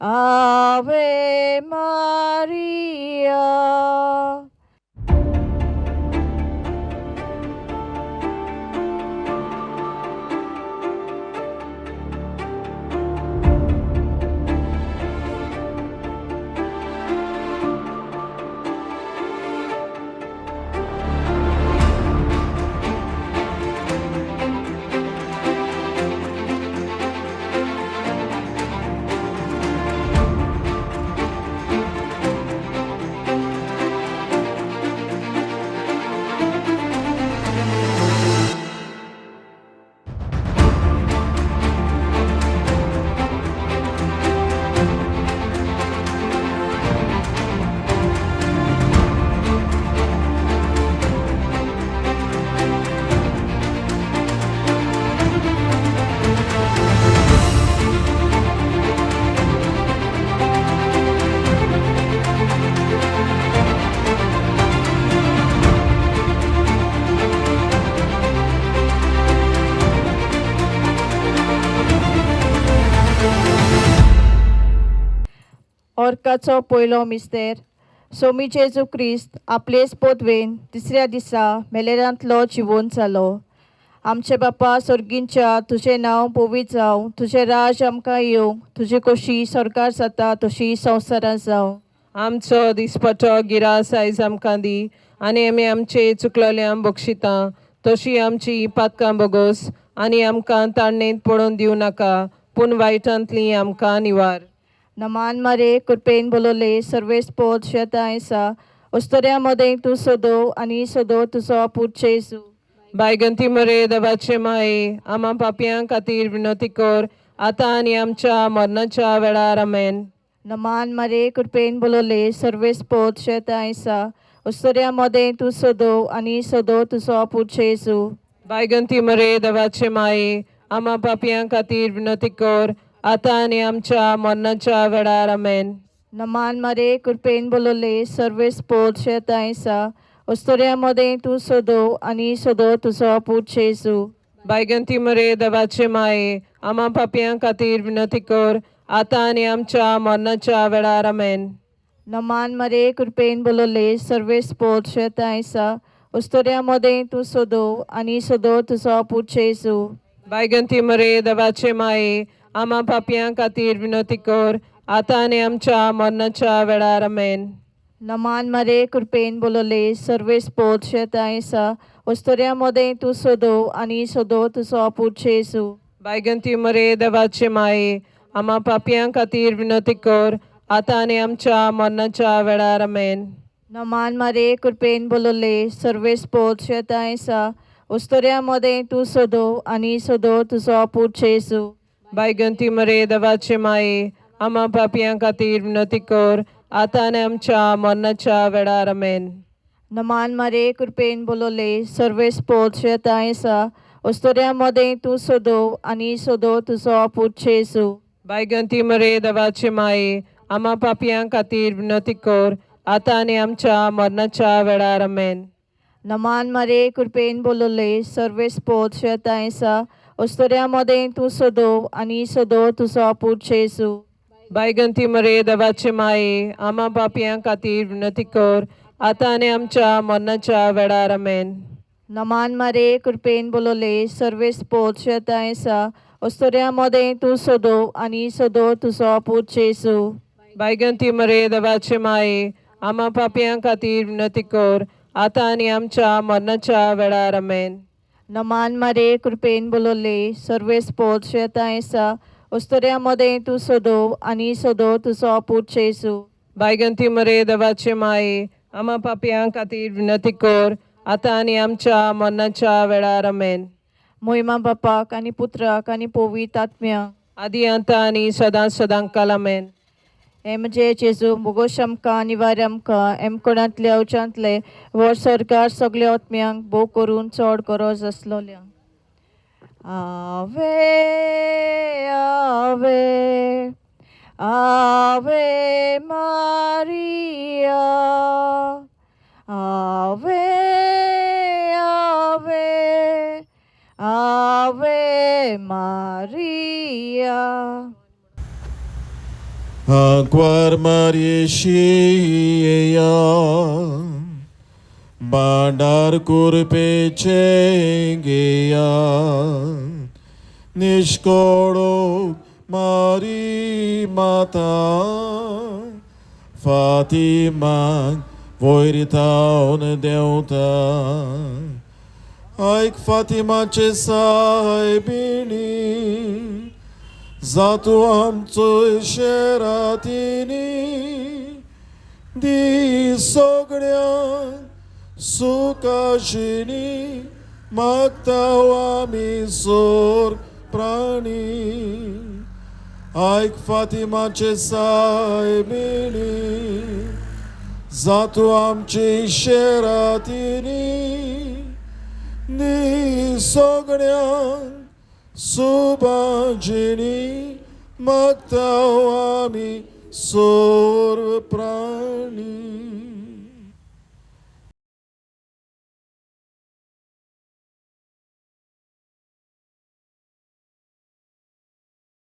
Ave Maria. ऑर्काचो पयलो मिस्तेर. सोमी जेजू क्रिस्त आपलेच पोतवेन तिसऱ्या दिसा मेलेरांतलो जिवोन जालो. आमचे बापा सर्गींच्या, तुजें नांव पवित्र जावं, तुजें राज आमकां येवं, तुजी कशी सरकार जाता तशी संवसारांत जावं. आमचो दिसपटो गिरास आयज आमकां दी आनी आमी आमचे चुकलोल्यांक बक्षिता तशी आमची पातकां बोगोस आनी आमकां ताणेंत पडोवन दिवं नाका पूण वायटांतली आमकां निवार. नमान मारे, कृपेन बोलवले, सर्वेस पोत शेतां आसा, उस्तऱ्या मदें तूं सदो आनी सदो तुजो पूत जेजू. बायगंती मरे देवाचे माये, आमा पापयां खातीर विनवती कर आतां आनी आमच्या मरणाच्या वेळार. आमेन. नमान मारे, कृपेन बोलवले, सर्वेस पोत शेतां आसा, उस्तऱ्या मदें तूं सदो आनी सदो तुजो पूत जेजू. बायगंती मरे देवाचे माये, आमा पापयां खातीर विनवती कर आतां आनी आमच्या मरणाच्या वेळार. आमेन. नमान मारे, कृपेन बोलवले, सर्वेस पोत शेतां आसा, उस्तऱ्या मदें तूं सदो आनी सदो तुजो पूत जेजू. बायगंती मरे देवाचे माये, आमा पापयां खातीर विनवती कर आतां आनी आमच्या मरणाच्या वेळार. आमेन. नमान मरे, कृपेन बोलवले, सर्वेस पोत शेतां आसा, उस्तऱ्या मदें तूं सदो आनी सदो तुजो पूत जेजू. बायगंती मरे देवाचे माये, आमा पापयां खातीर विनवती कर आतां आनी आमच्या मरणाच्या वेळार. आमेन. नमान मरे, कृपेन बोलवले, सर्वेस पोत शेतां आसा, उस्तऱ्या मदें तूं सदो आनी सदो तुजो पूत जेजू. बायगंती मरे देवाचे माये, आमा पापयां खातीर विनवती कर आतां आनी आमच्या मरणाच्या वेळार. आमेन. नमान मरे, कृपेन बोलवले, सर्वेस पोत शेतां आसा, उस्तऱ्या मदें तूं सदो आनी सदो तुजो पूत जेजू. बायगंती मरे देवाचे माये, आमा पापयां खातीर विनवती कर आतां आनी आमच्या मरणाच्या वेळार. आमेन. नमान मरे, कृपेन बोलवले, सर्वेस पोत शेतां आसा, उस्तऱ्या मदें तूं सदो आनी सदो तुजो पूत जेजू. बायगंती मरे देवाचे माये, आमा पापयां खातीर विनवती कर आतां आनी आमच्या मरणाच्या वेळार. आमेन. नमान मरे, कृपेन बोलवले, सर्वेस पोत शेतां आसा, उस्तऱ्या मदें तूं सदो आनी सदो तुजो पूत जेजू. बायगंती मरे देवाचे माये, आमा पापयां खातीर विनवती कर आतां आनी आमच्या मरणाच्या वेळार. आमेन. नमान मरे, कृपेन बोलवले, सर्वेस पोत शेतां आसा, उस्तऱ्या मदें तूं सदो आनी सदो तुजो पूत जेजू. बायगंती मरे देवाचे माये, आमा पापयां खातीर विनवती कर आतां आनी आमच्या मरणाच्या वेळार. आमेन. नमान मरे, कृपेन बोलवले, सर्वेस पोत शेतां आसा, उस्तऱ्या मदें तूं सदो आनी सदो तुजो पूत जेजू. बायगंती मरे देवाचे माये, आमा पापयां खातीर विनवती कर आतां आनी आमच्या मरणाच्या वेळार. आमेन. मोहिमा बापाक आनी पुत्राक आनी पवित्र आत्म्याक. आदी आतां आनी सदां सदां काल. आमेन. हे म्हजे जेजू, बोगोश आमकां निवार आमकां एमकोणांतले अवचांतले व्हड सरकार सगल्या आत्म्यांक भोव करून चड गरज आसलोल्यांक. Ave, Ave, Ave Maria. Ave, Ave, Ave Maria. आंकवार मारयेशी येया भांडार कुरपेचे घेया निष्कोडो मारी माता फातिमाक वयर थावन देंवता आयक फातिमाचे सायबिणी जातू आमचो शेरातिनी दी सगळ्यांक सुखाशिनी मागता आमी सोर प्राणी आयक फातिमाचे सायबिणी जातू आमची शेरातिनी दी सगळ्यांक सुबाजिनी मागता आमी सोर प्राणी.